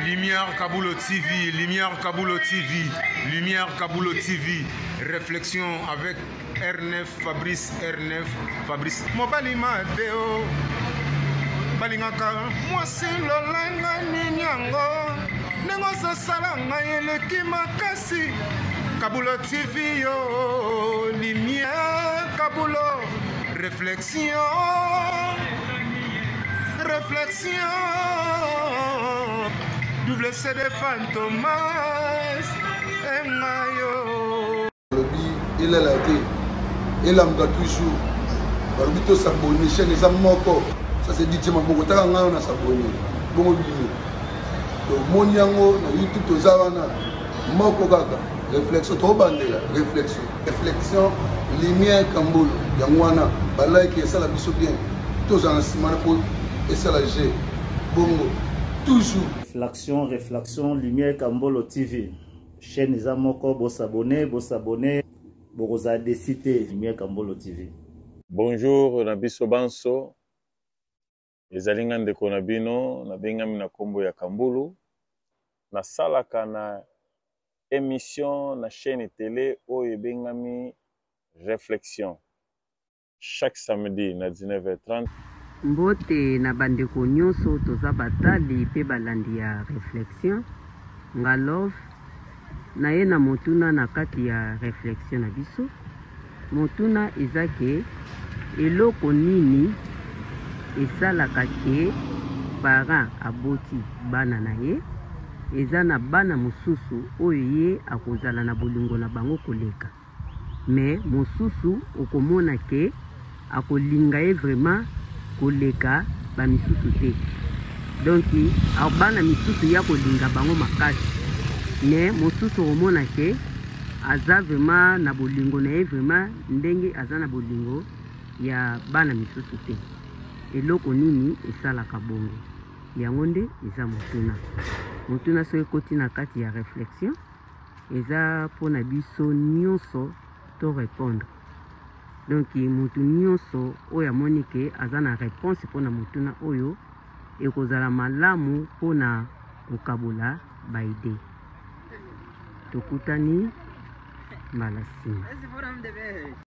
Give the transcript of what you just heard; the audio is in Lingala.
Lumière Kabulo TV, Lumière Kabulo TV, Lumière Kabulo TV. Réflexion avec R9 Fabrice R9 Fabrice. Mobali Mateo. balingaka mwasi lolenge nini yango ndenge ozosala ngai eleki makasi kabulo tv yo lumière kabulo réflexion réflexion double cd fantomas engayo balobi elala te elamuka toujours balobi tosabone chaîne eza moko ça c'est dj maboko taka ngai wana sabone bongo bino tomoni yango na youtube toza wana moko kaka réflexion tobandela réflexion réflexion lumière kambolo yango wana balike esala biso bien tozala na nsima na mpo esala g bongo toujours réflexion réflexion lumière kambolo tv chaîne eza moko bosabone bosabone bokozala desi te lumière kambolo tv bonjour na biso banso Ezali nga ndeko na bino, nabengami na kombo ya Kambulu. Nasalaka na emission na chaine tele oyo ebengami Reflexion chaque samedi na 19h30. Mbote na bandeko nyoso toza batali pe balandi ya reflexion nga love naye na motuna na kati ya reflexion na biso Motuna eza ke eloko nini esalaka ke parent aboti bana na ye eza na bana mosusu oyo ye akozala na bolingo na bango koleka mais mosusu okomona ke akolinga ye vraiment koleka ba misusu te donc bana misusu ye akolinga bango makasi mais mosusu okomona ke aza vraiment na bolingo na ye vraiment ndenge aza na bolingo ya bana misusu te eloko nini esalaka bongo yango nde eza motuna motuna soki ekoti na kati ya reflexion eza mpona biso nyonso to repondre donc mutu nyonso oyo amoni ke aza na reponse mpona motuna oyo ekozala malamu mpona kokabola ba idee tokutani mbala nsima.